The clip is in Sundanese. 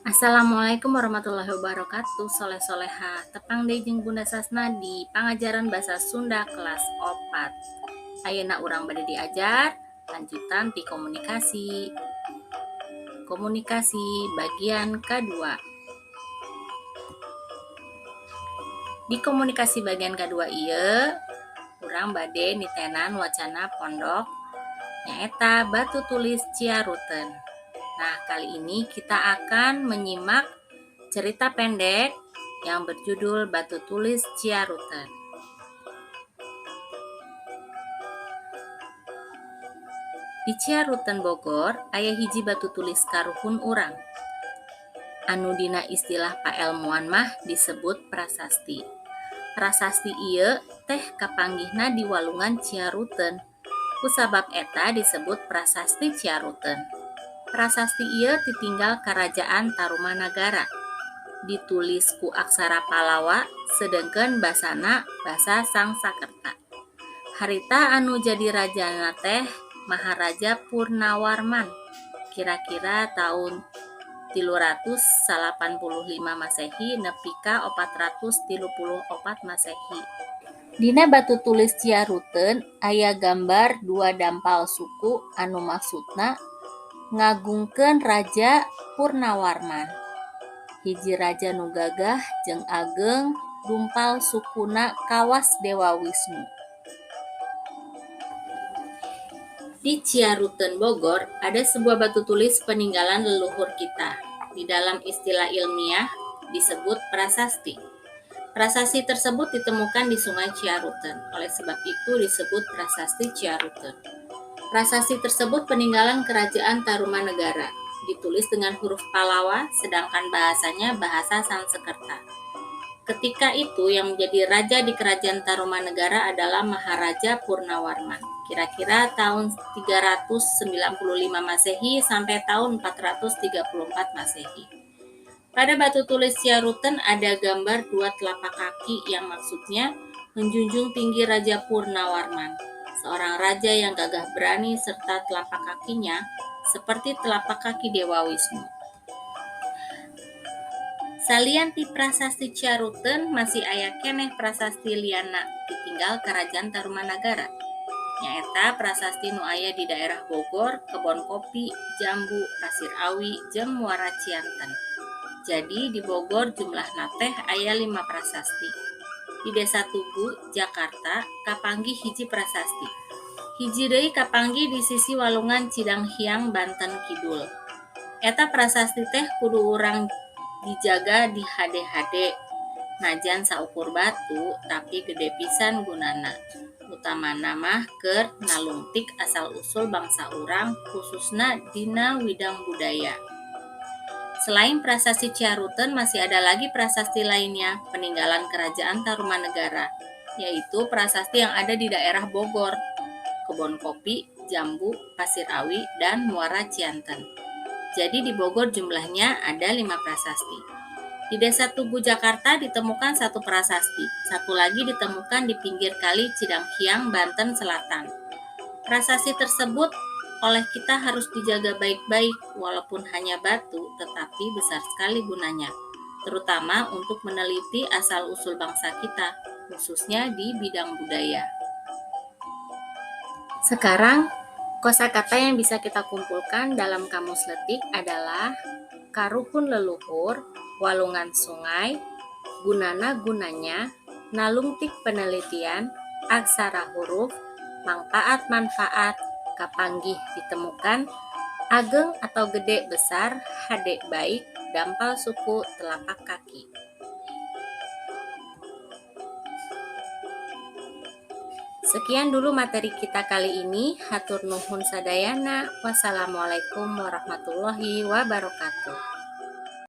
Assalamualaikum warahmatullahi wabarakatuh. Soleh-soleha, tepang deui jeung Bunda Sasna di pangajaran bahasa Sunda kelas 4. Ayeuna urang bade diajar lanjutan ti komunikasi. Komunikasi bagian kedua. Di komunikasi bagian kedua ieu urang bade nitenan wacana pondok nyaeta Batu Tulis Ciaruten. Nah, kali ini kita akan menyimak cerita pendek yang berjudul Batu Tulis Ciaruten. Di Ciaruten Bogor aya hiji batu tulis karuhun urang. Anu dina istilah paelmuan mah disebut prasasti. Prasasti ieu teh kapanggihna di Walungan Ciaruten. Kusabab eta disebut Prasasti Ciaruten. Prasasti ieu titinggal Karajaan Tarumanagara. Ditulis ku aksara Palawa sedengkeun basana basa Sangsakerta. Harita anu jadi rajana teh Maharaja Purnawarman, kira-kira tahun 385 Masehi nepi ka 434 Masehi. Dina batu tulis Ciaruten aya gambar dua dampal suku anu maksudna ngagungkeun Raja Purnawarman. Hiji raja nu gagah jeung ageng dumpal sukuna kawas Dewa Wisnu. Di Ciaruten Bogor ada sebuah batu tulis peninggalan leluhur kita. Di dalam istilah ilmiah disebut prasasti. Prasasti tersebut ditemukan di Sungai Ciaruten. Oleh sebab itu disebut Prasasti Ciaruten. Prasasti tersebut peninggalan Kerajaan Tarumanegara. Ditulis dengan huruf Palawa, sedangkan bahasanya bahasa Sanskerta. Ketika itu yang menjadi raja di Kerajaan Tarumanegara adalah Maharaja Purnawarman. Kira-kira tahun 395 Masehi sampai tahun 434 Masehi. Pada batu tulis Ciaruten ada gambar dua telapak kaki yang maksudnya menjunjung tinggi Raja Purnawarman, seorang raja yang gagah berani serta telapak kakinya seperti telapak kaki Dewa Wisnu. Salian ti Prasasti Ciaruten masih aya keneh prasasti liana ditinggal Kerajaan Tarumanagara. Nyaeta prasasti nu aya di daerah Bogor, Kebon Kopi, Jambu, Pasir Awi, jeung Muara Cianten. Jadi di Bogor jumlahna teh aya 5 prasasti. Di Desa Tugu, Jakarta, kapanggih hiji prasasti. Hiji deui kapanggih di sisi Walungan Cidanghyang, Banten Kidul. Eta prasasti teh kudu urang dijaga di hade-hade. Najan saukur batu tapi gede pisan gunana. Utamana mah keur nalungtik asal-usul bangsa urang khususna dina widang budaya. Selain Prasasti Ciaruten masih ada lagi prasasti lainnya peninggalan Kerajaan Tarumanegara, yaitu prasasti yang ada di daerah Bogor, Kebon Kopi, Jambu, Pasir Awi, dan Muara Cianten. Jadi di Bogor jumlahnya ada 5 prasasti. Di Desa Tugu, Jakarta ditemukan satu prasasti, satu lagi ditemukan di pinggir kali Cidanghyang, Banten Selatan. Prasasti tersebut oleh kita harus dijaga baik-baik, walaupun hanya batu, tetapi besar sekali gunanya, terutama untuk meneliti asal-usul bangsa kita, khususnya di bidang budaya. Sekarang, kosakata yang bisa kita kumpulkan dalam kamus letik adalah karuhun leluhur, walungan sungai, gunana gunanya, nalungtik penelitian, aksara huruf, manfaat manfaat, kapanggih ditemukan, ageng atau gede besar, hade baik, dampal suku, telapak kaki. Sekian dulu materi kita kali ini. Hatur nuhun sadayana. Wassalamualaikum warahmatullahi wabarakatuh.